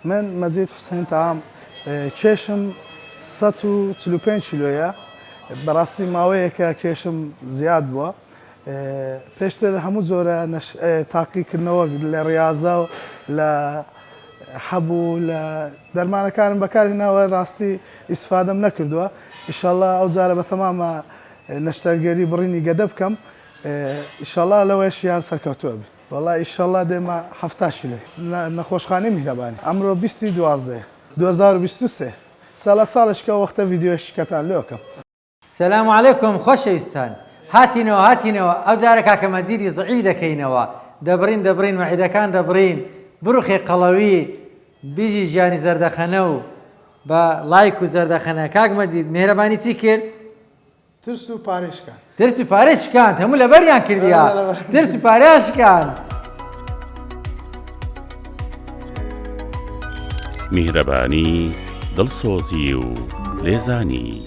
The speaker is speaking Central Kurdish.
من مەجید حوسێن تەعام کێشم 145 کیلۆیە بەڕاستی ماوەیەکە کێشم زیاد بووە پێشتر هەموو جۆرە تاقیکردنەوە لە ڕاضە و لە حەب و لە دەرمانەکانم بەکارهێناوە ڕاستی ئیسفادەم نەکردووە ئیشەڵا ئەو جارە بەتەمامە نەشتەرگەری بڕینی گەدە بکەم ئیشەڵا لەوەشیان سەرکەوتووە بین وەڵا ئیشەڵا دێمە 70 کیلۆ نەخۆشخانەی میهرەبانی ئەمڕۆ بیستی دوازدەیە 2023 ساڵە ساڵێکە وەختە ڤیدیۆشکەتان لۆکەم. سلام علیکم خۆشەویستان هاتینەوە هاتینەوە ئەوجارە کاکە مەجیدی زعیف دەکەینەوە دەبڕین دەبڕین مەعیدەکان دەبڕین بڕوخێ قەڵەوی بژی ژیانی زەردەخەنە و بە ڵایک و زەردەخەنە کاک مەجید میهرەبانی چی کرد؟ ترس و پارەی شکاند. ترس و پارەی شکاند هەموو لەبەریان کردیا ترس و پارەیان شکاند. میهرەبانی، دڵسۆزی و لێزانی.